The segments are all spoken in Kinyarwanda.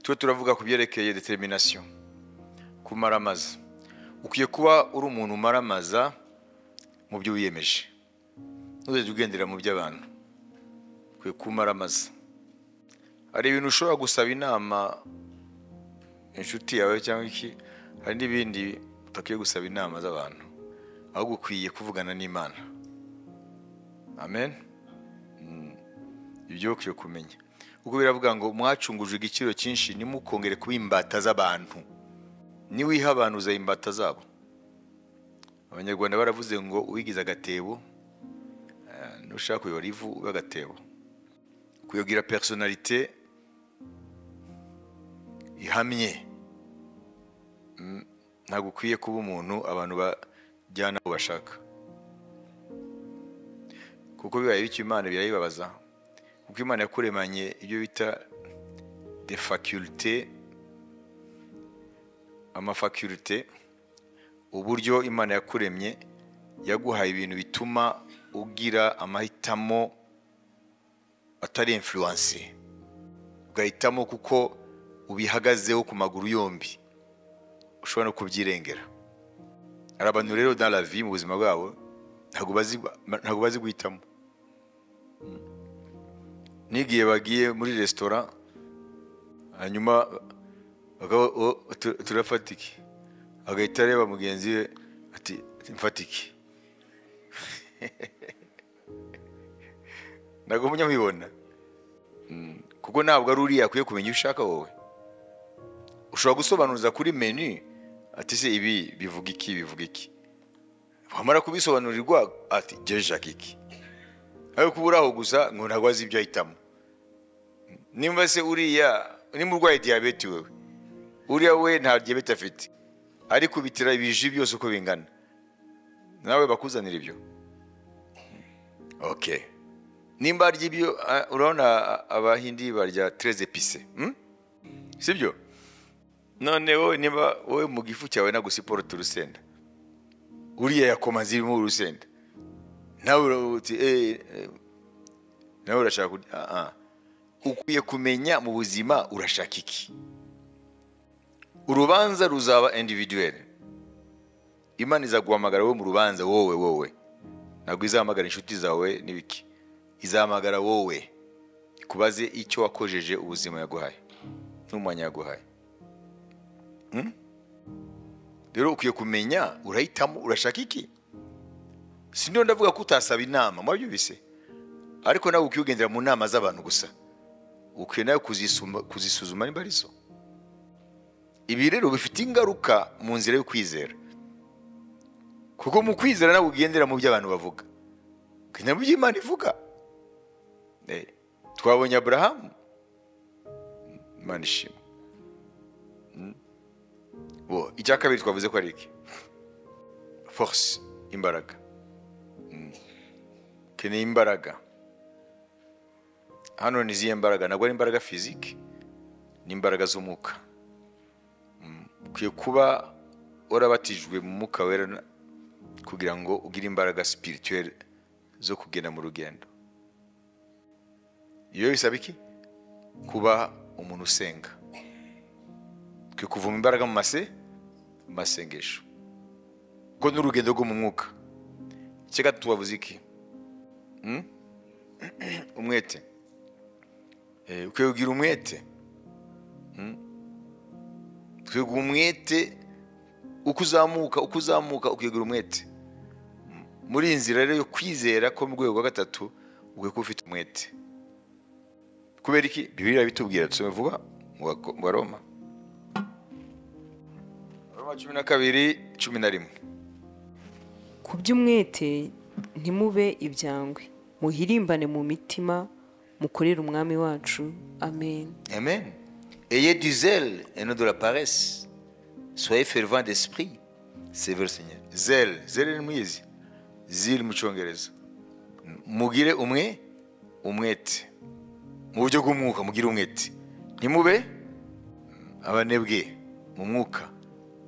Twe turavuga ku byerekeye determination, kumaramaza. Ukwiye kuba uri umuntu umaramaza mu byo wiyemeje, ntuzajye ugendera mu by'abantu. Ukwiye kumaramaza. Hari ibintu ushobora gusaba inama inshuti yawe cyangwa iki, hari n'ibindi utakwiye gusaba inama z'abantu, ahubwo ukwiye kuvugana n'Imana. Amen. Ibyo ukwiye kumenya. Kuko biravuga ngo mwacunguje igiciro cyinshi, nimukongere kuba imbata z'abantu. Niwiha abantu uzaba imbata zabo. Abanyarwanda baravuze ngo uwigize agatebo, nushaka kuyora ivu ube agatebo. Kuyogira personnalité ihamye. Ntabwo ukwiye kuba umuntu abantu bajyana aho bashaka, kuko bibaye bityo Imana birayibabaza. Kuko Imana yakuremanye ibyo bita des facultés, amafaculté, uburyo Imana yakuremye yaguhaye ibintu bituma ugira amahitamo atari influence, ugahitamo kuko ubihagazeho ku maguru yombi, ushobora no kubyirengera. Hari abantu rero dans la vie, mu buzima bwabo, ntabwo bazi guhitamo. N'igihe bagiye muri resitora, hanyuma turafata iki, agahita areba mugenzi we ati mfata iki. Ntabwo mujya mubibona, kuko ntabwo ari uriya akwiye kumenya icyo ushaka wowe. Ushobora gusobanuza kuri menu ati se ibi bivuga iki, bivuga iki, wamara kubisobanurirwa ati je nshaka iki. Ariko kuba uri aho gusa ngo ntabwo azi ibyo ahitamo. Nimba se uriya, nimba urwaye diyabete wewe, uriya we nta diyabete afite, ariko bitira ibiji byose uko bingana, nawe bakuzanira ibyo. Okay, nimba arya ibyo, urabona abahindi barya très épicé, sibyo? None wowe niba wowe mu gifu cyawe nagusiporta urusenda, uriya yakoma zirimo urusenda, nawe uti nawe urashaka kurya. Ukwiye kumenya mu buzima urashaka iki. Urubanza ruzaba individuel. Imana izaguhamagara wowe mu rubanza, wowe wowe. Ntabwo izahamagara inshuti zawe n'ibiki, izahamagara wowe ikubaze icyo wakojeje ubuzima yaguhaye n'umwanya yaguhaye. Rero ukwiye kumenya urahitamo urashaka iki. Sindio ndavuga ko utasaba inama, mwabyumvise, ariko nawe ukwiye kugendera mu nama z'abantu gusa, ukwiye nawe kuzisuzuma nimba arizo. Ibi rero bifite ingaruka mu nzira yo kwizera, kuko mu kwizera nawe ugendera mu byo abantu bavuga, ugendera mu byo Imana ivuga. Twabonye Abrahamu, Imana ishimwe. Bo icya kabiri twavuze ko ari iki? Force, imbaraga. Keneye imbaraga. Hano ni izihe mbaraga? Ntabwo ari imbaraga physique, ni imbaraga z'umwuka. Ukwiye kuba warabatijwe mu mwuka wera kugira ngo ugire imbaraga spirituelle zo kugenda mu rugendo. Iyo bisaba iki? Kuba umuntu usenga. Ukwiye kuvoma imbaraga mu masengesho, kuko n'urugendo rwo mu mwuka. Icya gatatu twavuze iki? Umwete. Ukwiye kugira umwete. Ukwiye kugira umwete, uko uzamuka, uko uzamuka ukwiye kugira umwete. Muri iyi nzira rero yo kwizera ko mu rwego rwa gatatu ukwiye kuba ufite umwete. Kubera iki? Bibiliya bitubwira, tusome vuba mu Baroma. Roma 12:11. Ku by'umwete ntimube ibyangwe, muhirimbane mu mitima, mukorere umwami wacu. Amen. Amen. Ayez du zèle et non de la paresse. Soyez fervents d'esprit. C'est vrai, Seigneur. Zèle, zèle ni mwizi. Zile mu cyongereza. Mugire umwe umwete. Mu buryo bw'umwuka mugire umwete. Ntimube abanebwe mu mwuka.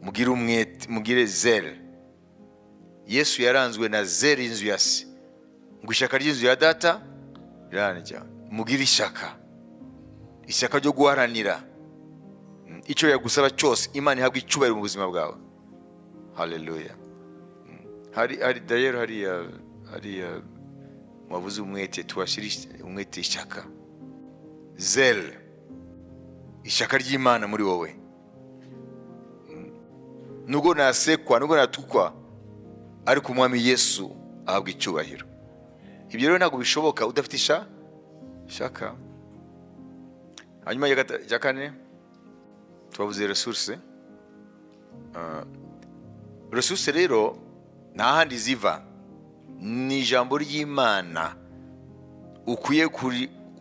Mugire umwete, mugire zèle. Yesu yaranzwe na zèle y'inzu ya se. Ngo ishyaka ry'inzu ya data riranjya. Mugire ishyaka. Ishyaka ryo guharanira. Icyo yagusaba cyose Imana ihabwa icyubahiro mu buzima bwawe. Haleluya. Hari d'ailleurs hariya wavuze umwete, tuwashyira umwete, ishyaka, zèle, ishyaka ry'Imana muri wowe. Nubwo nasekwa, nubwo natukwa, ariko Umwami Yesu ahabwa icyubahiro. Ibyo rero ntabwo bishoboka udafite ishyaka. Hanyuma ya kane twavuze ressource. Ressource rero nta handi ziva, ni ijambo ry'Imana. Ukwiye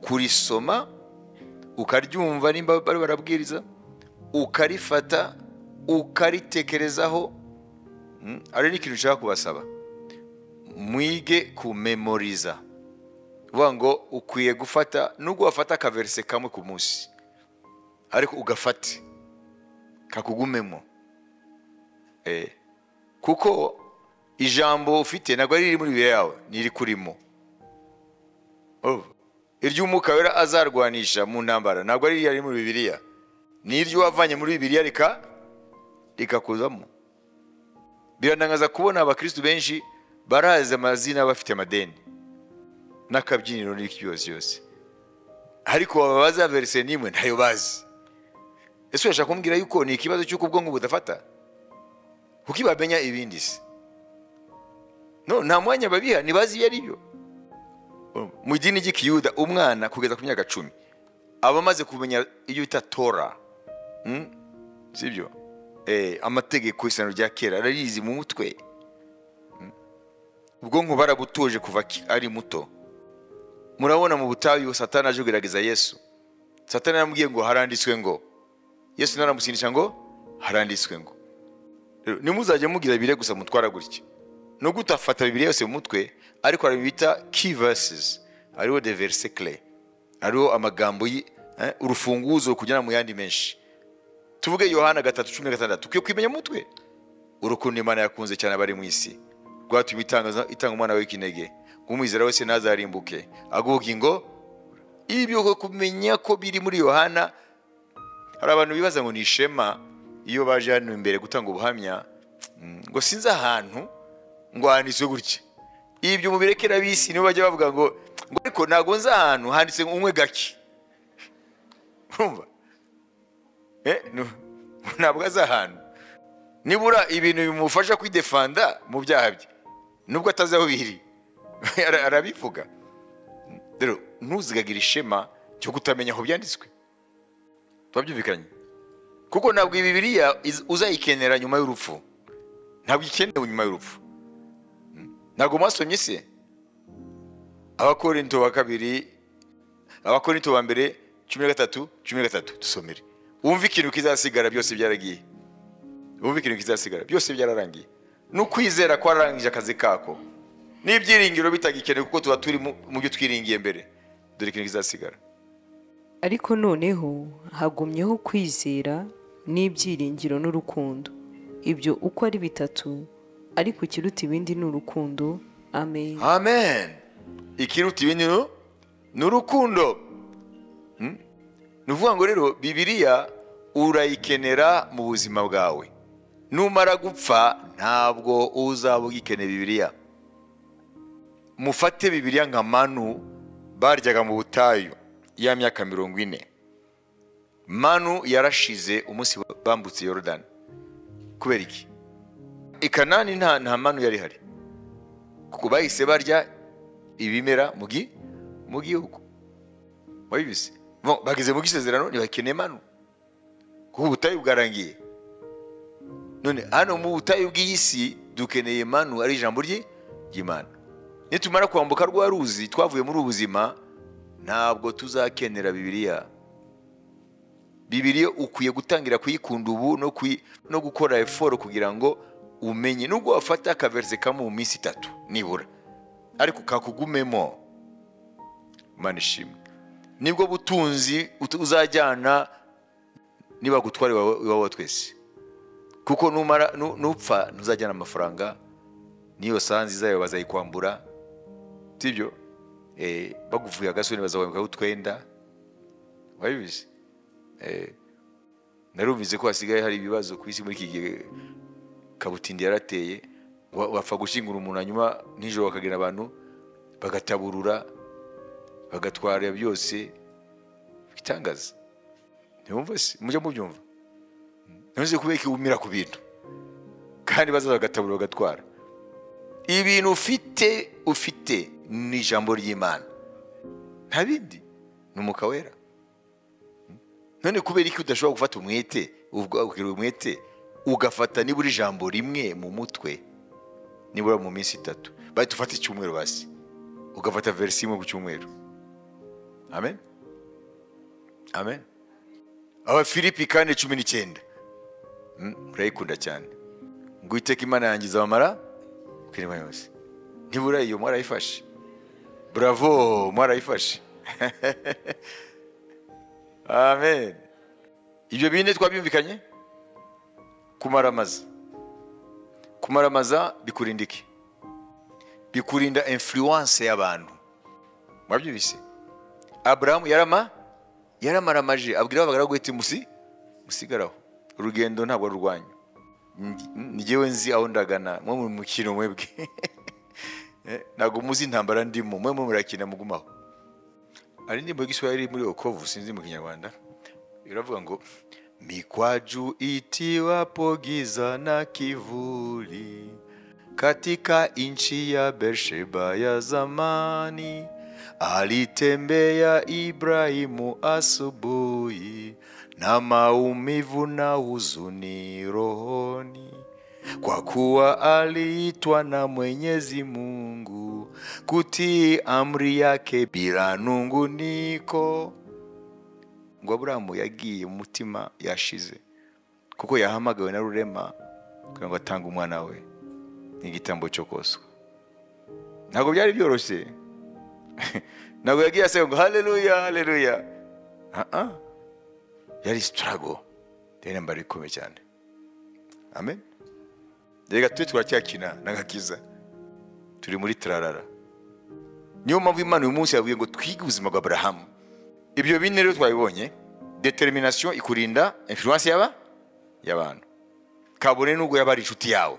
kurisoma ukaryumva nimba bari barabwiriza, ukarifata ukaritekerezaho. Ari n'ikintu nshaka kubasaba, mwige kumemoriza. Uvuga ngo ukwiye gufata, nubwo wafata akaverse kamwe ku munsi, ariko ugafate kakugumemo. Kuko ijambo ufite ntabwo ari riri muri bibiliya yawe, ni iri kurimo. Iry'Umwuka Wera azarwanisha mu ntambara ntabwo ari riri muri bibiliya, ni iryo wavanye muri bibiliya rikakuzamo. Birantangaza kubona abakristu benshi barazi amazina, bafite amadeni n'akabyiniro n'ibiki byose yose, ariko babaza verse n'imwe ntayo bazi. Ese urashaka kumbwira yuko ni ikibazo cy'uko ubwonko budafata? Kuki bamenya ibindi se? No, nta mwanya babiha, ntibazi ibyo ari byo. Mu idini ry'Ikiyuda umwana kugeza ku myaka 10 aba amaze kumenya ibyo bita Tora, sibyo? Amategeko y'isano rya kera ararizi mu mutwe. Ubwonko barabutuje kuva ari muto. Murabona mu butayu Satani aje kugerageza Yesu. Satani yaramubwiye ngo haranditswe ngo. Yesu naramusinisha ngo haranditswe ngo. Nimuzajya mugira bire gusa mutwara gutya. No gutafata Bibiliya yose mu mutwe, ariko hari bita key verses, hariho des versets clés, hariho amagambo urufunguzo kugera mu yandi menshi. Tuvuge Yohana 3:16, ukwiye kwimenya mu mutwe. Urukundo Imana yakunze cyane abari mu isi, rwatumye itanga umwana w'ikinege, ngo umwizera wese ntazarimbuke ahubwo ngo. Ibyo kumenya ko biri muri Yohana. Hari abantu bibaza ngo ni ishema iyo baje hano imbere gutanga ubuhamya, ngo sinzi ahantu ngo handitswe gutya. Ibyo mubirekera bisi nibo bajya bavuga ngo ariko ntago nzi ahantu handitse umwe gake. Urumva? Ntabwo azi ahantu. Nibura ibintu bimufasha kwidefanda mu byaha bye, nubwo atazi aho biri, arabivuga. Rero ntuzigagire ishema cyo kutamenya aho byanditswe. Twabyumvikanye? Kuko ntabwo Bibiliya uzayikenera nyuma y'urupfu. Ntabwo ikenewe nyuma y'urupfu. Ntabwo mwasomye se Abakorinto ba kabiri, Abakorinto ba mbere 13:13, dusomere. Wumve ikintu kizasigara, byose byaragiye. Wumve ikintu kizasigara, byose byararangiye. N'ukwizera kwararangije akazi kako, n'ibyiringiro bitagikenewe kuko tuba turi mu byo twiringiye mbere. Dore ikintu kizasigara. Ariko noneho hagumyeho kwizera n'ibyiringiro n'urukundo, ibyo uko ari bitatu, ariko ikiruta ibindi ni urukundo. Amen. Amen. Ikiruta ibindi ni urukundo. Ni ukuvuga ngo rero Bibiliya urayikenera mu buzima bwawe. Numara gupfa ntabwo uzaba ugikeneye Bibiliya. Mufate Bibiliya nka manu baryaga mu butayu ya myaka 40. Manu yarashize umunsi bambutse Yorodani. Kubera iki? I Kanani nta manu yari hari, kuko bahise barya ibimera mu gihugu. Wabibise? Bageze mu gisezerano ntibakeneye manu, kuko ubutayu bwarangiye. None hano mu butayu bw'isi dukeneye manu, ari ijambo ry'Imana. Nitumara kwambuka rwa ruzi twavuye muri ubuzima, ntabwo tuzakenera Bibiliya. Bibiliya ukwiye gutangira kuyikunda ubu no gukora effort kugira ngo umenye. Nubwo wafata akaverse kamwe mu minsi 3 nibura, ariko kakugumemo. Imana ishimwe. Nibwo butunzi uzajyana niba gutwara iwawe twese. Kuko numara nupfa ntuzajyana amafaranga, niyo sanzi zayo bazayikwambura, sibyo? Baguvuye agasoni bazakwambika utwenda. Wabizi? Narumvise ko hasigaye hari ibibazo ku isi muri iki gihe, kabutindi yarateye, wapfa gushyingura umuntu hanyuma nijoro bakagenda abantu bagataburura bagatwara byose, bitangaza. Ntiwumva se? Mujya mubyumva? Ntuzi kubera iki wumira ku bintu kandi bazaza bagatabura bagatwara ibintu ufite ni ijambo ry'Imana, nta bindi, ni Umwuka Wera. None kubera iki udashobora gufata umwete, ugira umwete ugafata nibura ijambo rimwe mu mutwe nibura mu minsi 3, bahita ufata icyumweru basi ugafata verisi imwe ku cyumweru. Amen, amen. Abafilipi 4:19 murayikunda cyane, ngo Uwiteka Imana yanjye izabamara kwirema yose. Nibura iyo mwarayifashe, bravo, mwarayifashe. Amen. Ibyo bine twabyumvikanye. Kumaramaza bikurinda iki? Bikurinda influence y'abantu. Mwabyumvise? Abrahamu yaramaramaje abwira abagaragu ati musigaraho, urugendo ntabwo ari urwanyu, ni jyewe nzi aho ndagana, mwe muri mukino mwebwe ntabwo muzi intambara ndimo, mwe murakina mugumaho. Ari indirimbo y'Igiswahili muri Okovu, sinzi mu Kinyarwanda, iravuga ngo mikwaju itiwapo giza na kivuli katika nchi ya Beersheba ya zamani, alitembea Ibrahimu asubuhi na maumivu na huzuni rohoni, kwa kuwa aliitwa na Mwenyezi Mungu kutii amri yake bila nunguniko. Ngo Aburahamu yagiye mu mutima yashize, kuko yahamagawe na Rurema kugira ngo atange umwana we n'igitambo cyo koswa. Ntabwo byari byoroshye. Ntabwo yagiye aseka ngo haleluya haleluya. Yari struggle, yari intambara ikomeye cyane. Amen. Reka tube turacyakina n'agakiza, turi muri trarara. Niyo mpamvu Imana uyu munsi yavuye ngo twige ubuzima bwa Aburahamu. Ibyo bine rero twabibonye. Determination ikurinda influence y'abantu, kabone nubwo yaba ari inshuti yawe.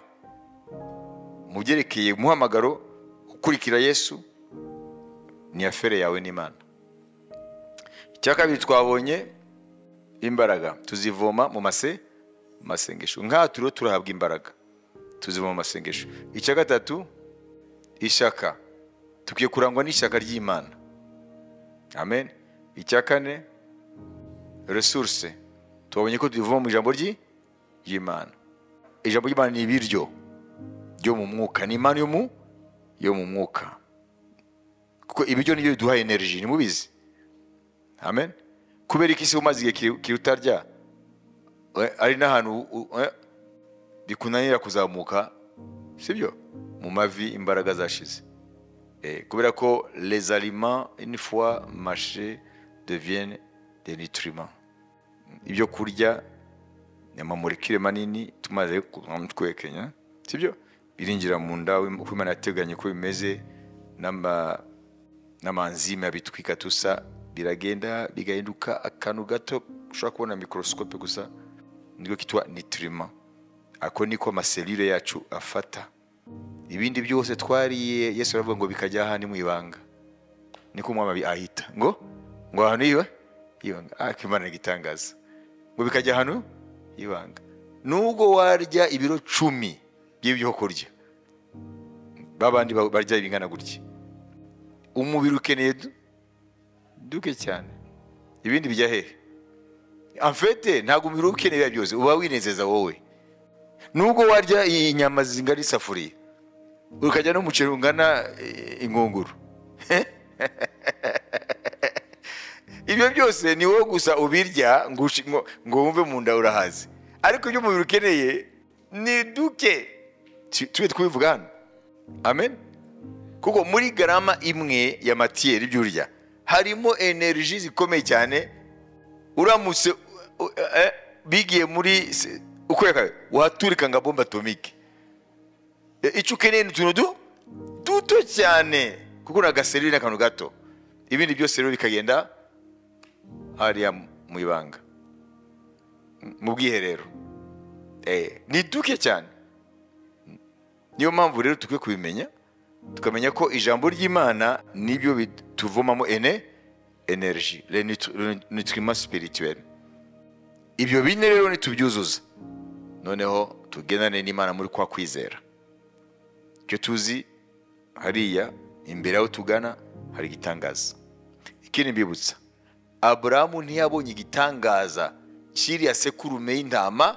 Mu byerekeye umuhamagaro ukurikira Yesu ni afere yawe n'Imana. Icya kabiri twabonye imbaraga tuzivoma mu masengesho. Nka turiho turahabwa imbaraga tuzivoma mu masengesho. Icya gatatu, ishyaka. Tukwiye kurangwa n'ishyaka ry'Imana. Amen. Icya kane, resource. Twabonye ko tuzivoma mu ijambo ry'Imana. Ijambo ry'Imana ni ibiryo byo mu mwuka, ni imana yo mu mwuka, kuko ibiryo nibyo biduha energy, ni mubizi. Amen. Kubera iki se umaze igihe kirutarya ari n'ahantu bikunanira kuzamuka, sibyo? Mu mavi imbaraga zashize. Kubera ko les aliments une fois mâchés deviennent des nutriments. Ibyo kurya ni amamolekile manini tumaze twekenya, sibyo? Birinjira mu nda uko Imana yateganye ko bimeze, n'amanzime abitwika tusa, biragenda bigahinduka akantu gato ushobora kubona microscope gusa, niko kitwa nutriment. Ako niko amaselule yacu afata. Ibindi byose twariye, Yesu aravuga ngo bikajya ahandi mu ibanga. Niko umwami ahita ngo ahantu iwe ibanga. Imana igitangaza ngo bikajya ahantu ibanga. Nubwo warya ibiro 10 by'ibyo kurya, babandi barya ibingana gutya, umubiri ukeneye duke cyane, ibindi bijya hehe? En fait ntabwo umubiri ukeneye byose, uba winezeza wowe. Nubwo warya inyama zingana isafuriya, ukajya n'umuceri ungana ingunguru, ibyo byose ni wowe gusa ubirya ngo wumve mu nda urahaze, ariko ibyo umubiri ukeneye ni duke. Tube twivuga hano. Amen. Kuko muri garama imwe ya matière ibyo urya harimo energy zikomeye cyane. Uramutse bigiye muri ukweka waturika nga bombe atomike. Icyo ukeneye ni utuntu duto cyane, kuko nagaserire n'akantu gato, ibindi byose rero bikagenda hariya mu ibanga. Mu bwiherero. Ni duke cyane. Niyo mpamvu rero tukwiye kubimenya, tukamenya ko ijambo ry'Imana nibyo bituvomamo energy, le nutriment spirituel. Ibyo bine rero nitubyuzuza, noneho tugendane n'Imana muri kwa kwizera. Icyo tuzi hariya imbere aho tugana hari igitangaza. Ikindi mbibutsa, Aburahamu ntiyabonye igitangaza kiriya sekurume y'intama,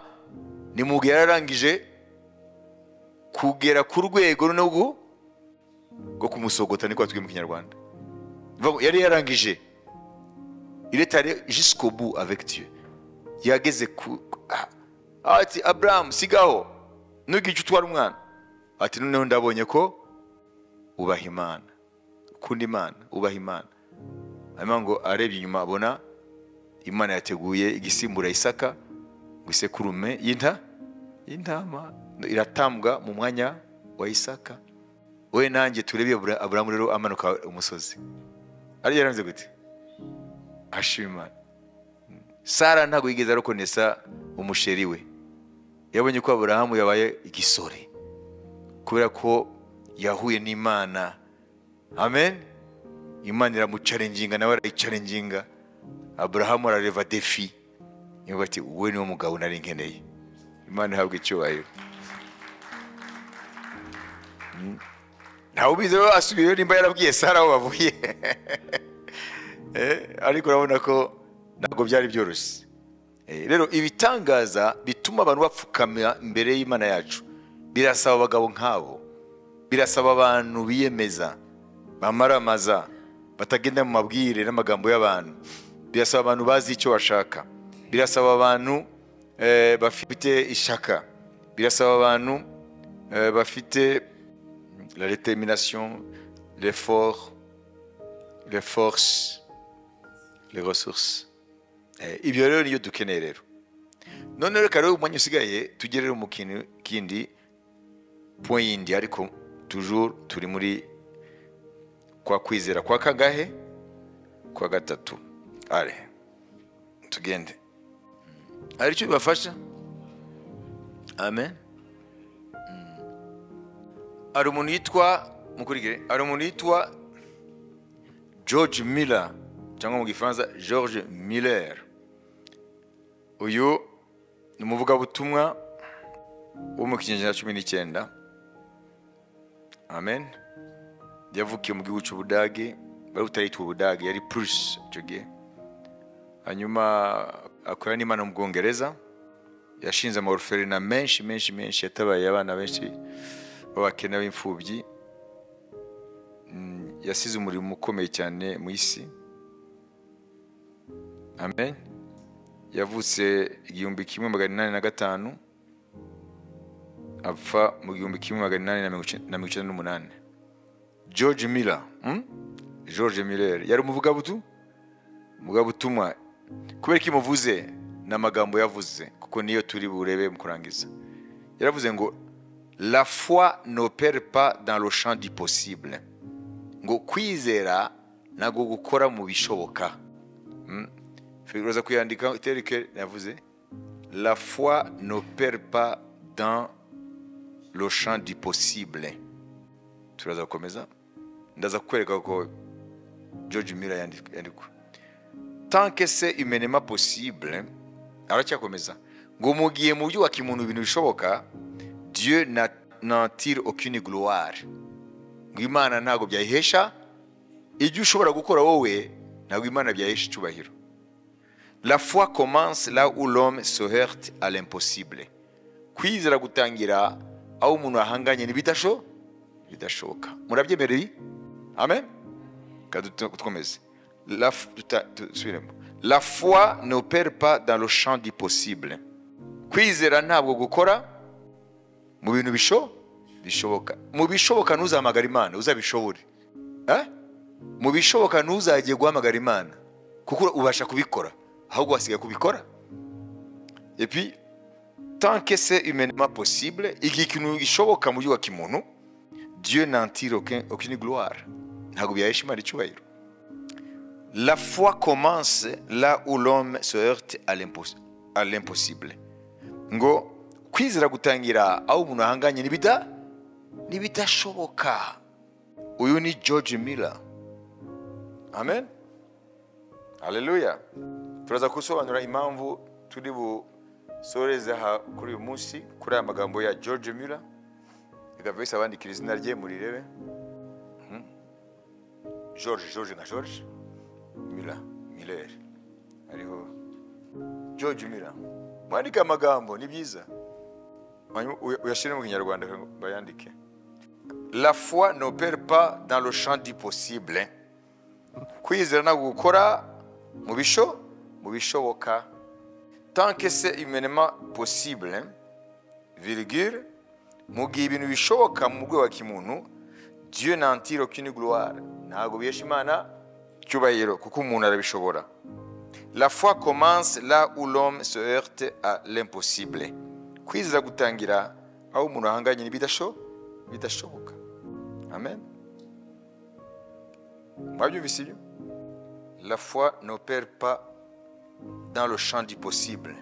ni mu gihe yararangije kugera ku rwego noneho rwo kumusogota, niko batubwiye mu Kinyarwanda. Yari yarangije, il est allé jusqu'au bout avec Dieu. Yageze ku ati Abraham sigaho nugice utwara umwana, ati noneho ndabonye ko ubaha Imana, ukunda Imana, ubaha Imana. Hanyuma ngo arebye inyuma abona Imana yateguye igisimbura Isaka ngo isekurume y'intama iratambwa mu mwanya wa Isaka. We nanjye turebe Aburahamu rero amanuka umusozi, ari yaranze gute? Ashima Imana. Sara ntabwo yigeze arokonesa umusheri we, yabonye ko Aburahamu yabaye igisore kubera ko yahuye n'Imana. Amen. Imana iramucalenginga, nawe arayicalenginga. Aburahamu arareva defi, niba ati wowe niwo mugabo nari nkeneye. Imana ihabwe icyubahiro. Ntawe ubizi rero asubiyeyo nimba yarabwiye Sara aho bavuye. Ariko urabona ko ntabwo byari byoroshye. Rero ibitangaza bituma abantu bapfukama imbere y'Imana yacu birasaba abagabo nk'abo, birasaba abantu biyemeza, bamaramaza, batagenda mu mabwire n'amagambo y'abantu, birasaba abantu bazi icyo bashaka, birasaba abantu bafite ishaka, birasaba abantu bafite la détermination, l'effort, les forces, les ressources. Ibyo rero niyo dukeneye rero. None reka rero umwanya usigaye tugere mu kintu kindi, point yindi, ariko toujours turi muri kwa kwizera kwa kangahe? Kwa gatatu. Allez, tugende. Hari icyo bibafasha? Amen. Hari umuntu yitwa, mukurikire, hari umuntu yitwa George Miller, cyangwa mu Gifaransa George Miller. Uyu ni umuvugabutumwa wo mu kinyejana 19. Amen. Yavukiye mu gihugu cy'Ubudage, bari butaritwa Ubudage, yari Prus icyo gihe. Hanyuma akora n'Imana mu Bwongereza, yashinze amaorphelinat menshi menshi menshi, yatabaye abana benshi b'abakene b'imfubyi. Yasize umurimo ukomeye cyane mu isi. Amen. Yavutse 1805 apfa mu 1898. George Miller, George Miller yari umuvugabutumwa. Kubera ko imuvuze n'amagambo yavuze, kuko niyo turi burebe mu kurangiza. Yaravuze ngo la foi n'opère pas dans le champ du possible. Ngo kwizera ntabwo gukora mu bishoboka. Figuroza kuyandika terike yavuze la foi n'opère pas dans le champ du possible. Turaza gukomeza, ndaza kukwereka ko George Miller yandikwa. Tant que c'est humainement possible, aracyakomeza ngo mu gihe mu byubaka umuntu ibintu bishoboka, Dieu n'en tire aucune gloire. Ngo Imana ntabwo byayihesha ibyo ushobora gukora wowe, ntabwo Imana byayihesha icyubahiro. La foi commence là où l'homme se heurte à l'impossible. Kwizera gutangira aho umuntu ahanganye n'ibidashoboka. Murabyemereye? Amen. Kadukomeze. La foi n'opère pas dans le champ du possible. Kwizera ntabwo gukora mu bintu bishoboka. Mu bishoboka ntuzahamagara Imana, uzabishobore. Mu bishoboka ntuzagiye guhamagara Imana, kuko ubasha kubikora, ahubwo wasigaye kubikora. Et puis tant que c'est humainement possible, igihe ikintu gishoboka mu byubaka umuntu, Dieu n'en tire aucune gloire. Ntabwo byahesha Imana icyubahiro. La foi commence là où l'homme se heurte à à l'impossible. Ngo kwizera gutangira aho umuntu ahanganye n'ibidashoboka. Uyu ni George Miller. Amen, haleluya. Turaza gusobanura impamvu turi busoreze aha kuri uyu munsi kuri aya magambo ya George Miller. Reka buri wese abandikira izina rye murirebe. George, George nka George Miller, Miller hariho George Miller. Mwandike amagambo, ni byiza, hanyuma uyashyire mu Kinyarwanda bayandike. La foi n'opère pas dans le champ du possible. Kwizera ntabwo gukora mu bishoboka. Tant que c'est humainement possible, virgule, mu gihe ibintu bishoboka mu rwego rwa kimuntu, Dieu n'en tire aucune gloire. Ntabwo bihesha Imana icyubahiro kuko umuntu arabishobora. La foi commence là où l'homme se heurte à l'impossible. Kwizera gutangira aho umuntu ahanganye n'ibidashoboka. Amen. Mwabyumvise ibyo? La foi n'opère pas dans le champ du possible.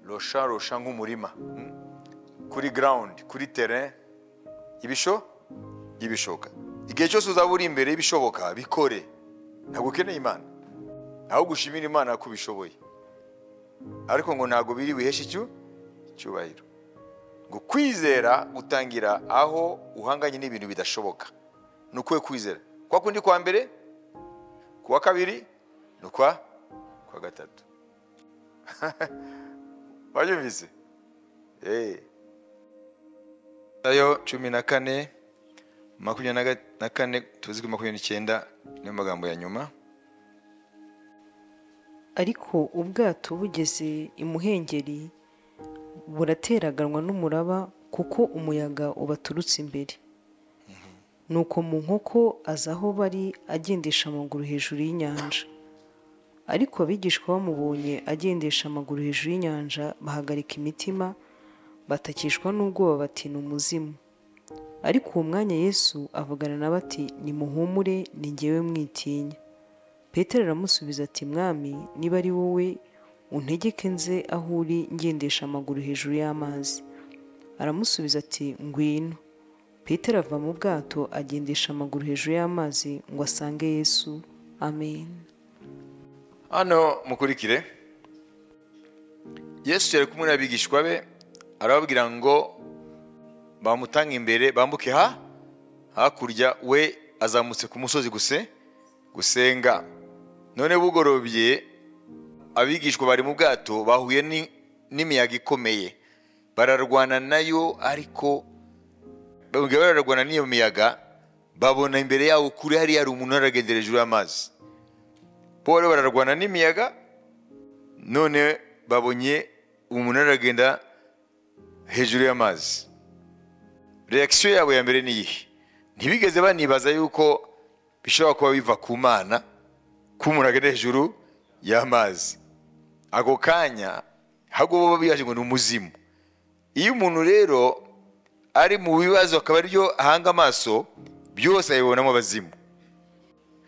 Le champ nk'umurima. Kuri ground, kuri terrain, ibishoboka. Igihe cyose uzaba uri imbere y'ibishoboka, bikore. Ntabwo ukeneye Imana. Ahubwo ushimira Imana ko ubishoboye. Ariko ngo ntabwo biri buheshe icyubahiro. Ngo kwizera gutangira aho uhanganye n'ibintu bidashoboka. Ni ukuwe kwizera. Kwa kundi kwa mbere, kuwa kabiri, ni kwa gatatu. Wabyumvise? Matayo 14:24 tuzi ko 29 niyo magambo ya nyuma. Ariko ubwato bugeze imuhengeri burateraganwa n'umuraba, kuko umuyaga ubaturutse imbere. Nuko mu nkoko aza aho bari agendesha amaguru hejuru y'inyanja. Ariko abigishwa bamubonye agendesha amaguru hejuru y'inyanja, bahagarika imitima, batakishwa n'ubwoba bati: "Ni umuzimu." Ariko uwo mwanya Yesu avugana nabo ati: "Nimuhumure, ni jyewe, mwitinya." Petero aramusubiza ati: "Mwami, niba ari wowe, untegeke nze aho uri ngendesha amaguru hejuru y'amazi." Aramusubiza ati: "Ngwino." Petero ava mu bwato, agendesha amaguru hejuru y'amazi ngo asange Yesu. Amen. Hano mukurikire. Yesu yari kumwe n'abigishwa be, arababwira ngo bamutange imbere bambuke hakurya, we azamutse ku musozi gusenga. None bugorobye, abigishwa bari mu bwato bahuye n'imiyaga ikomeye, bararwana nayo. Ariko bararwana n'iyo miyaga, babona imbere yabo kure hariya hari umuntu aragendera hejuru y'amazi. Bo rero bararwana n'imiyaga, none babonye umuntu aragenda hejuru y'amazi. Réaction yabo ya mbere ni iyihe? Ntibigeze banibaza yuko bishobora kuba biva ku Mana ko umuntu agenda hejuru y'amazi ako kanya. Ahubwo bo bibaje ngo ni umuzimu. Iyo umuntu rero ari mu bibazo, akaba aribyo ahanga amaso, byose abibonamo abazimu.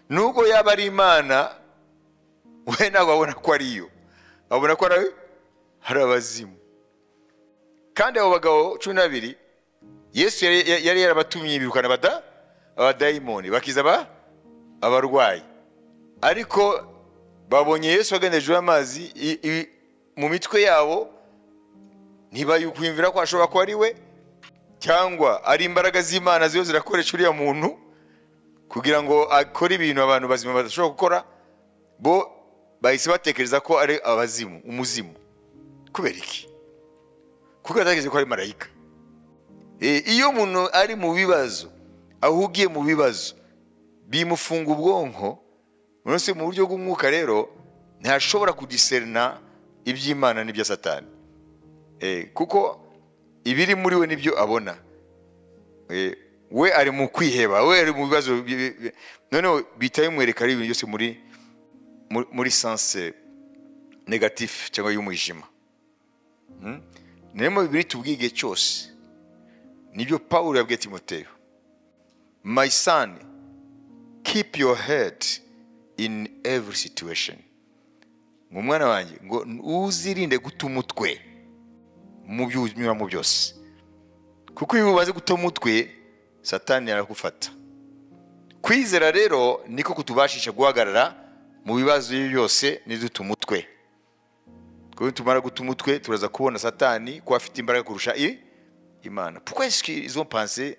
Nubwo yaba ari Imana, we ntabwo abona ko ariyo, abona ko hari abazimu. Kandi abo bagabo 12 Yesu yari yarabatumye birukana abadayimoni, bakiza abarwayi, ariko babonye Yesu agenda hejuru y'amazi, mu mitwe yabo ntibayikwiyumvira ko ashobora kuba ari we cyangwa ari imbaraga z'Imana ziyo zirakoresha uriya muntu kugira ngo akore ibintu abantu bazima badashobora gukora. Bo bahise batekereza ko ari abazimu, umuzimu. Kubera iki? Kuko yatageje ko ari marayika. Iyo umuntu ari mu bibazo, ahugiye mu bibazo, bimufunga ubwonko. None mu buryo bw'umwuka rero ntashobora kudiserina iby'Imana n'ibya Satani, kuko ibiri muri we nibyo abona. We ari mu kwiheba, we ari mu bibazo, noneho bihita bimwereka ari ibintu byose muri sens négatif cyangwa y'umwijima. Niyo Bibiliya itubwiye igihe cyose, nibyo Pawulo yabwiye Timoteyo: "My son, keep your head in every situation." Ngo mwana wanjye, ngo uzirinde guta umutwe mu byo unyuramo byose, kuko iyo umaze guta umutwe Satani arakufata. Kwizera rero niko kutubashisha guhagarara mu bibazo byose ntiduta umutwe. Kuko tumara guta umutwe turaza kubona Satani ko afite imbaraga kurusha Imana. Pourquoi est-ce qu'ils ont pensé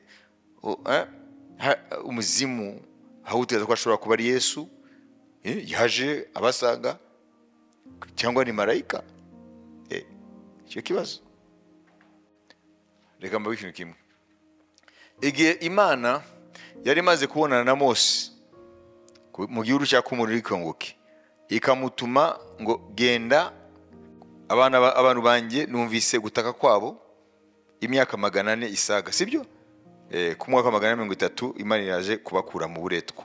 umuzimu ahuteza ko ashobora kuba ari Yesu yaje abasanga, cyangwa ni marayika? Icyo kibazo. Reka mbabe ikintu kimwe. Igihe Imana yari imaze kubonana na Mose mu gihuru cyaka umuriro ikongoke, ikamutuma ngo genda abantu banjye numvise gutaka kwabo imyaka 400 isaga, sibyo? Ku mwaka 430 Imana iraje kubakura mu buretwa.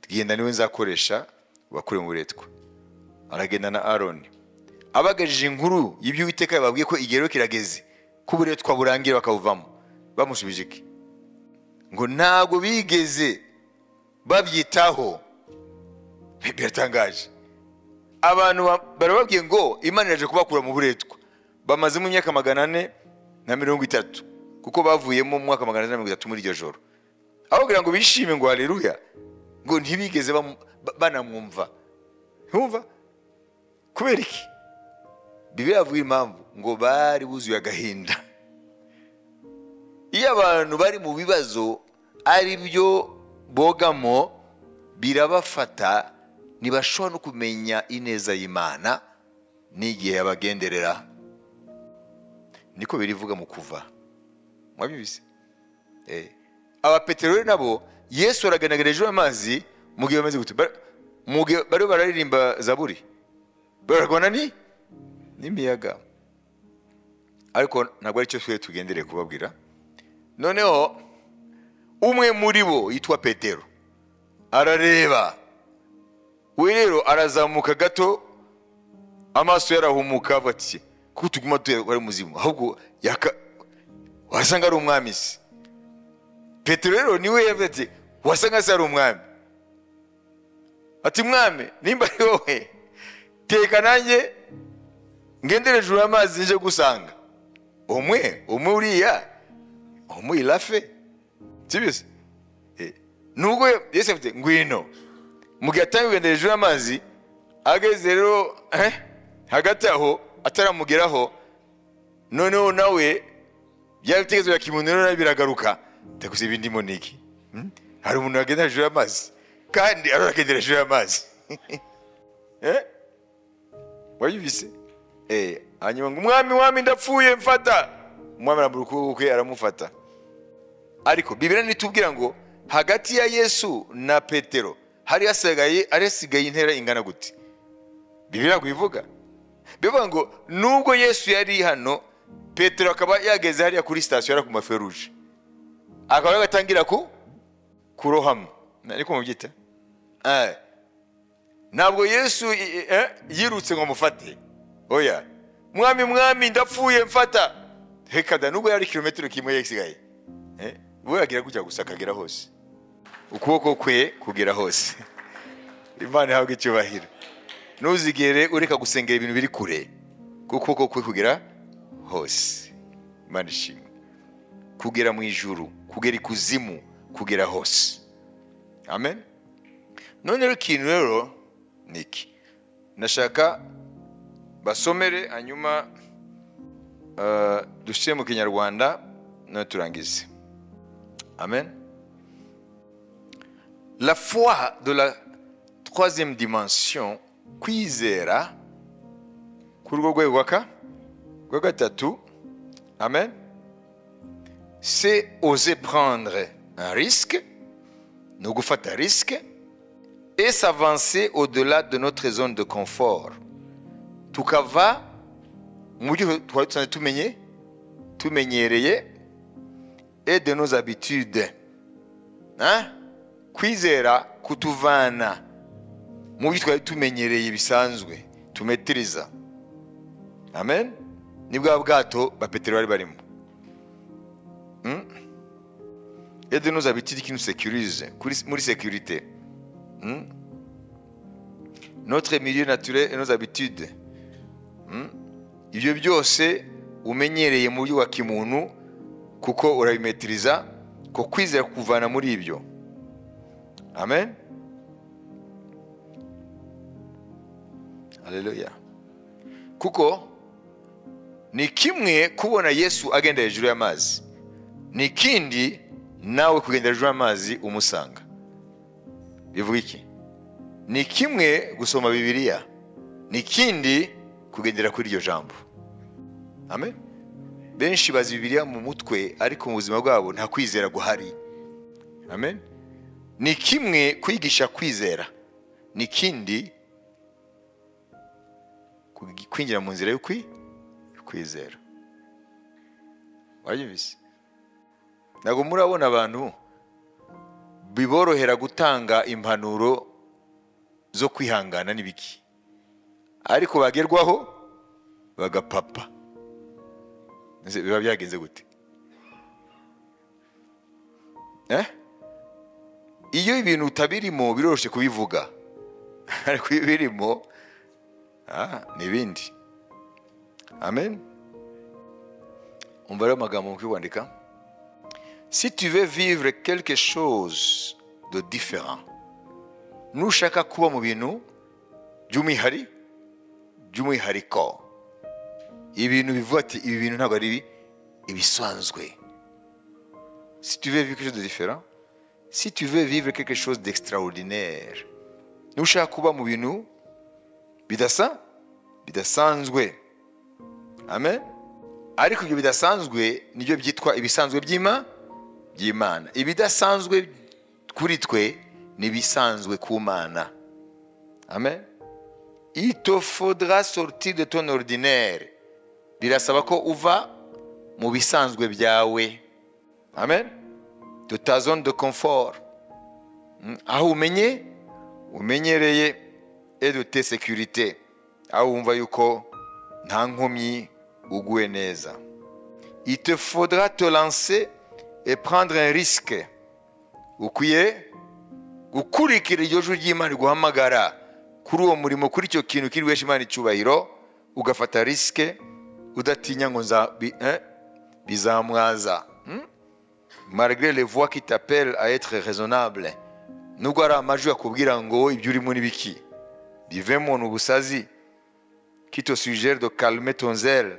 Genda niwe nzakoresha bakure mu buretwa. Aragenda na Aroni, abagajije inkuru y'ibyo Uwiteka yababwiye ko igero kirageze ko uburetwa burangira bakabuvamo. Bamusubije iki? Ngo ntago bigeze babyitaho. Biratangaje. Abantu barababwiye ngo Imana iraje kubakura mu buretwa, bamaze mu myaka 430, kuko bavuyemo mu mwaka 430 muri iryo joro. Aho kugira ngo bishime ngo haleluya, ngo ntibigeze banamwumva. Ntumva? Kubera iki? Bibiliya yavuga impamvu, ngo bari buzuye agahinda. Iyo abantu bari mu bibazo ari byo bogamo birabafata, ntibashobora no kumenya ineza y'Imana n'igihe yabagenderera. Niko birivuga mu Kuva. Mwabizi? Abapeteroli nabo Yesu araganagara hejuru y'amazi mu gihe bamaze gute? Mu gihe bari bararirimba zaburi, bararwana ni n'imiyaga. Ariko ntabwo ari cyo twe tugendereye kubabwira. Noneho umwe muri bo yitwa Petero arareba, we rero arazamuka gato, amaso yarahumuka, avuga ati kuko tuguma ari muzimu, ahubwo wasanga ari umwami se. Petero rero niwe yavuze ati wasanga se ari umwami. Ati mwami, nimba ari wowe teka nanjye ngendere hejuru y'amazi nje gusanga. Umwe uriya umwe ilafe sibyo? Nubwo Yesu afite ngwino, mu gihe atangiye kugendera hejuru y'amazi, ageze rero hagati aho ataramugeraho, noneho nawe bya bitekerezo bya kimuntu rero biragaruka. Ndakuze ibindi mo niki? Hari umuntu agenda hejuru y'amazi kandi aragendera hejuru y'amazi. Wayibise? Hanyuma ngo umwami, mwami ndapfuye mfata. Umwami arambura ukuboko kwe aramufata. Ariko Bibiliya nitubwira ngo hagati ya Yesu na Petero hari hasigaye intera ingana gute? Bibiliya kuivuga. Bivuga ngo nubwo Yesu yari hano, Petero akaba yageze hariya kuri station yari ku maferuje, akaba agatangira ku kurohama. Niko mubyita? Ntabwo Yesu yirutse ngo mufate. Oya, mwami mwami ndapfuye mfata. Hekada nubwo yari kilometero kimwe yasigaye, we yagira kujya gusa akagera hose, ukuboko kwe kugera hose. Imana ihabwe icyubahiro. Ntuzigere ureka gusengera ibintu biri kure, kuko ukuboko kwe kugera hose. Imana ishimwe. Kugera mu ijuru, kugera ikuzimu, kugera hose. Amen. None rero ikintu rero niki nashaka basomere, hanyuma dushyire mu Kinyarwanda no turangize. Amen. La foi de la troisième dimension, kwizera kuri urwo rwego rwa gatatu. Amen. C'est oser prendre un risque, no gufata risque, et s'avancer au-delà de notre zone de confort. Tukava mu byo twari dusanzwe tumenyereye, et de nos habitudes. Kwizera kutuvana mu byo twari tumenyereye bisanzwe tumetiriza. Amen. Ni bwa bwato ba Petero bari barimo. Et de nos habitudes qui nous sécurisent, muri sécurité. Notre milieu naturel et nos habitudes. Ibyo byose umenyereye mu buryo bwa kimuntu kuko urabimetiriza, ko kwizera kuvana muri ibyo. Amen. Haleluya. Kuko ni kimwe kubona Yesu agenda hejuru y'amazi, ni kindi nawe kugenda hejuru y'amazi umusanga. Bivuga iki? Ni kimwe gusoma Bibiliya, ni kindi kugendera kuri iryo jambo. Amen. Benshi bazi Bibiliya mu mutwe, ariko mu buzima bwabo nta kwizera guhari. Amen. Ni kimwe kwigisha kwizera, ni kindi kwinjira mu nzira yo kwizera. Wabyumvise? Ntabwo murabona abantu biborohera gutanga impanuro zo kwihangana n'ibiki, ariko bagerwaho bagapapa. Biba byagenze gute? Iyo ibintu utabirimo biroroshye kubivuga, ariko iyo birimo ni ibindi. Amen. Umva rero amagambo mu kwandika. Si tu veux vivre quelque chose de différent, nushaka kuba mu bintu by'umwihariko, ibintu bivuga ati ibi bintu ntabwo ari ibisanzwe. Si tu veux vivre quelque chose de différent, si tu veux vivre quelque chose d'extraordinaire, nushaka kuba mu bintu bidasanzwe. Amen. Ariko ibyo bidasanzwe nibyo byitwa ibisanzwe by'Imana. Ibidasanzwe kuri twe ni bisanzwe ku Mana. Amen. Il te faudra sortir de ton ordinaire. Birasaba ko uva mu bisanzwe byawe. Amen. De ta zone de confort. Aho umenyereye, et de tes sécurités. Aho wumva yuko nta nkomyi, uguwe neza. Il te faudra te lancer et prendre un risque. Ukwiye gukurikira iryo jwi ry'Imana riguhamagara kuri uwo murimo, kuri icyo kintu kiri wesha Imana icyubahiro, ugafata risque udatinya ngo bizamwaza. Malgré les voix qui t'appellent à être raisonnable, nubwo ari amajwi akubwira ngo ibyo urimo n'ibiki bivemo ni ubusazi, qui te suggère de calmer ton zèle,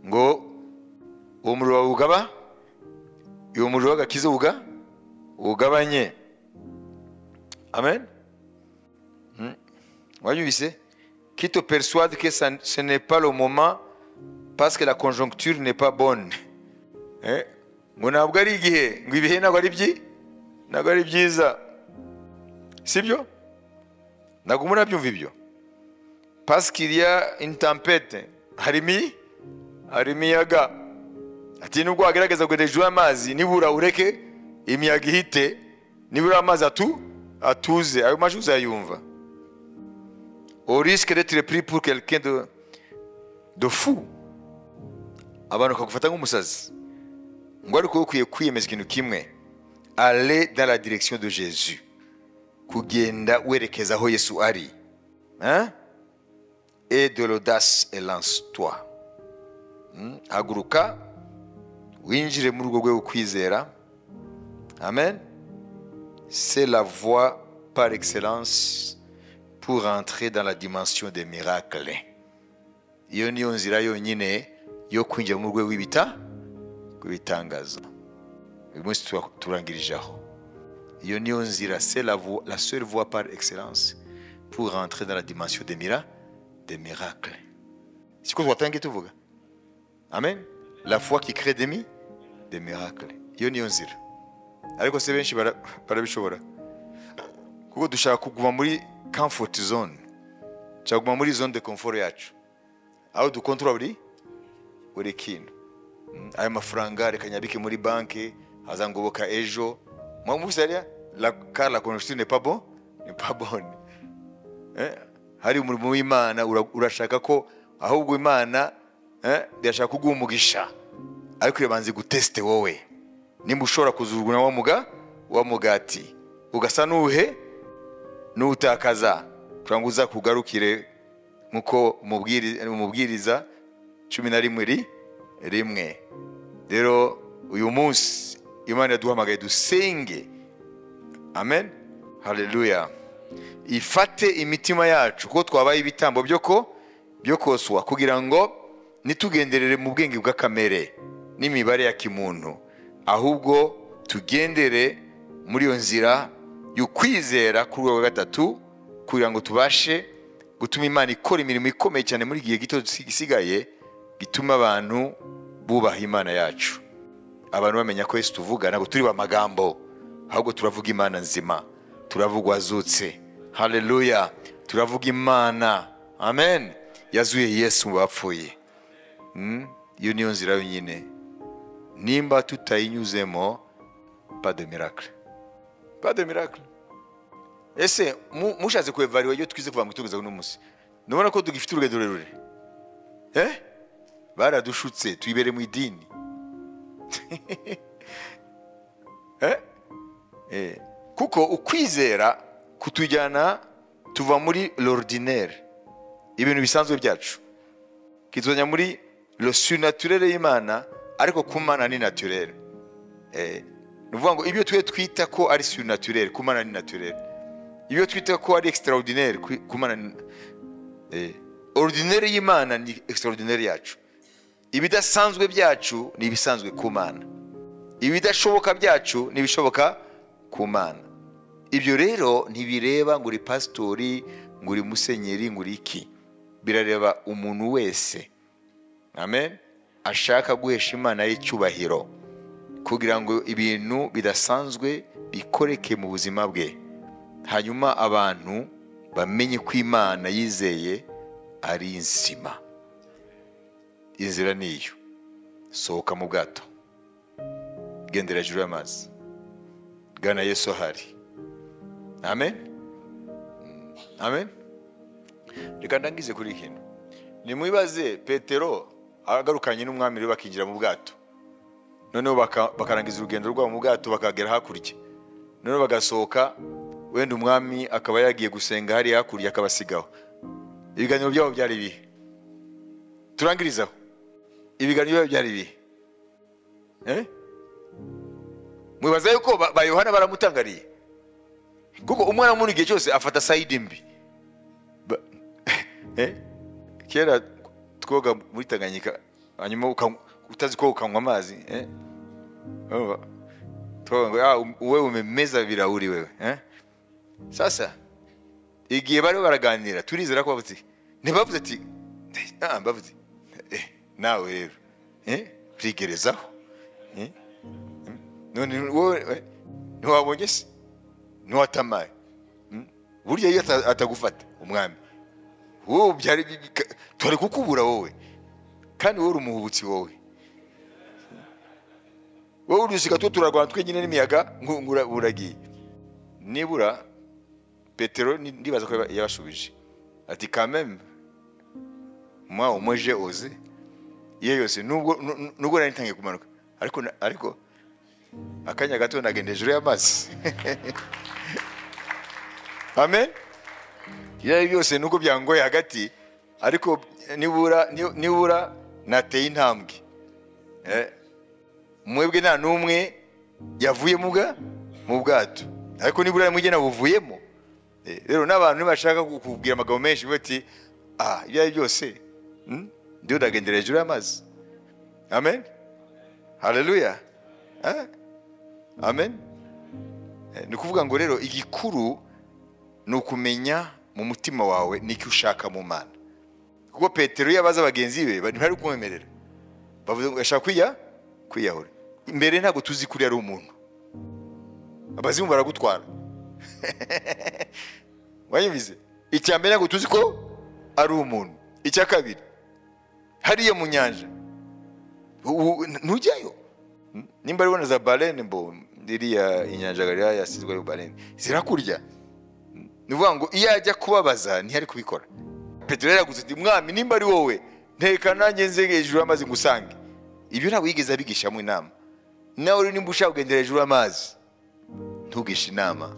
ngo uwo muriro wawe ugaba, uwo muriro w'agakiza ugabanye. Amen. Voyez, qui te persuade que ce n'est pas le moment parce que la conjoncture n'est pas bonne. Ngo ntabwo ari igihe, ngo ibihe ntabwo ari byiza. Sibyo? Ntabwo murabyumva ibyo. Parce qu'il y a une tempête, hari imiyaga. Ati nubwo wagerageza kugenda hejuru y'amazi, nibura ureke imiyaga ihite, nibura amazi atuze, ayo majwi uzayumva. Au risque d'être pris pour quelqu'un de fou, abantu bakagufata nk'umusazi. Ngo ariko ukwiye kwiyemeza ikintu kimwe, aller dans la direction de Jésus, kugenda werekeza aho Yesu ari. Hein? Et de l'audace et lance-toi. Haguruka winjire muri urwo rwego kwizera. Amen. C'est la voie par excellence pour entrer dans la dimension des miracles. Iyo niyo nzira yonyine yo kwinjira mu rwego rw'ibitangaza. Uyu munsi turangirije aho. Iyo niyo nzira, c'est la seule voie par excellence pour entrer dans la dimension des miracles. Siko twatangiye tuvuga. Amen. La foi qui crée des miracles. Iyo niyo nzira. Ariko se benshi barabishobora, kuko dushaka kuguma muri comfort zone, dushaka kuguma muri zone de confort yacu, aho dukontorora buri kintu. Ayo mafaranga reka nyabike muri banki, azangoboka ejo. Mwumvise hariya, car la conjoncture n'est pas bonne. Hari umurimo w'Imana urashaka ko ahubwo Imana irashaka kuguha umugisha, ariko irabanza guteste wowe nimba ushobora kuzuruguna wa mugati ugasa n'uhe n'utakaza. kugira ngo uzakugarukire nk'uko umubwiriza 11:1. Rero uyu munsi Imana yaduhamagaye dusenge. Amen, haleluya. Ifate imitima yacu ko twabaye ibitambo byo koswa, kugira ngo nitugenderere mu bwenge bwa kamere n'imibare ya kimuntu, ahubwo tugendere muri iyo nzira y'ukwizera kuri rwa gatatu, kugira ngo tubashe gutuma Imana ikora imirimo ikomeye cyane muri gihe gito gisigaye, gituma abantu bubaha Imana yacu, abantu bamenya ko Yesu tuvuga ntabwo turi amagambo, ahubwo turavuga Imana nzima, turavuga wazutse. Haleluya, turavuga Imana. Amen, yazuye Yesu mu bapfuye. Iyo niyo nzira yonyine, nimba tutayinyuzemo pas de miracle, pas de miracle. Ese mushatse kuevariwa iyo twize kuva mu gitondo uno munsi, nubona ko tugifite urugendo rurerure. Baradushutse twibere mu idini. Kuko ukwizera kutujyana tuva muri l'ordinaire, ibintu bisanzwe byacu, kitujyana muri le surnaturel y'Imana, ariko ku Mana ni naturel. Ni ukuvuga ngo ibyo twe twita ko ari surnaturel ku Mana ni naturel, ibyo twita ko ari extraordinaire ku Mana ni ordinaire y'Imana ni extraordinaire yacu. Ibidasanzwe byacu ni ibisanzwe ku Mana, ibidashoboka byacu ni ibishoboka ku Mana. Ibyo rero ntibireba ngo uri pastori, ngo uri musenyeri, ngo uri iki, birareba umuntu wese. Amen, ashaka guhesha Imana y'icyubahiro, kugira ngo ibintu bidasanzwe bikoreke mu buzima bwe, hanyuma abantu bamenye ko Imana yizeye ari nzima. Inzira niyo, sohoka mu bwato, gendera hejuru y'amazi, gana Yesu ahari. Amen, amen. Reka ndangize kuri hino. Nimwibaze Petero agarukanye n'umwami rero bakinjira mu bwato, noneho bakarangiza urugendo rwabo mu bwato, bakagera hakurya, noneho bagasohoka, wenda umwami akaba yagiye gusenga hariya hakurya akabasigaho. Ibiganiro byabo byari ibihe? Turangirizaho. Ibiganiro byabo byari ibihe? Mwibaza yuko ba Yohana baramutangariye, kuko umwana w'umuntu igihe cyose afata side mbi. Kera twoga muri Tanganyika, hanyuma utazi ko ukanywa amazi, twoga ngo wewe umemeza birahuri wewe. Sasa igihe bari baraganira turizera ko bavuze, ntibavuze ati bavuze nawe rero urigerezaho, none wowe ntiwabonye se, ntiwatamaye burya iyo atagufata umwami wowe byari twari kukubura wowe, kandi wowe uri umuhubutsi, wowe urusiga two turarwana twenyine n'imiyaga uragiye. Nibura Petero ndibaza ko yabashubije ati quand même moi au moins j'ai osé, iyo yose nubwo nari ntangiye kumanuka, ariko akanya gato nagenda hejuru y'amazi. Amen. Iyo byose nubwo byangoye hagati, ariko nibura nateye intambwe. Mwebwe nta numwe yavuye mu bwato, ariko nibura mwige nabuvuyemo. Rero n'abantu bashaka kukubwira amagambo menshi bati ibyo byose ndiyo ndagendera hejuru y'amazi. Amen, haleluya. Amen. Ni kuvuga ngo rero igikuru ni ukumenya mu mutima wawe n'icyo ushaka mu Mana. Kuko Petero yabaza bagenzi be ntibari kumwemerera, bavuze ngo ashaka kwiyahura. Imbere ntabwo tuzi kuri ari umuntu, abazimu baragutwara. Wanyumvise? Icya mbere ntabwo tuzi ko ari umuntu. Icya kabiri, hariya mu nyanja ntujyayo. Nimba ari za baleine, mbo iriya inyanja Galilaya yasizwe ari baleine zirakurya. Ni ukuvuga ngo iyo ajya kubabaza ntiyari kubikora. Petero yaraguze ati mwami nimba ari wowe nteka nanjye nze hejuru y'amazi ngusange. Ibyo ntabwo yigeze abigishamo inama. Nawe nimba ushaka kugendera hejuru y'amazi ntugishe inama.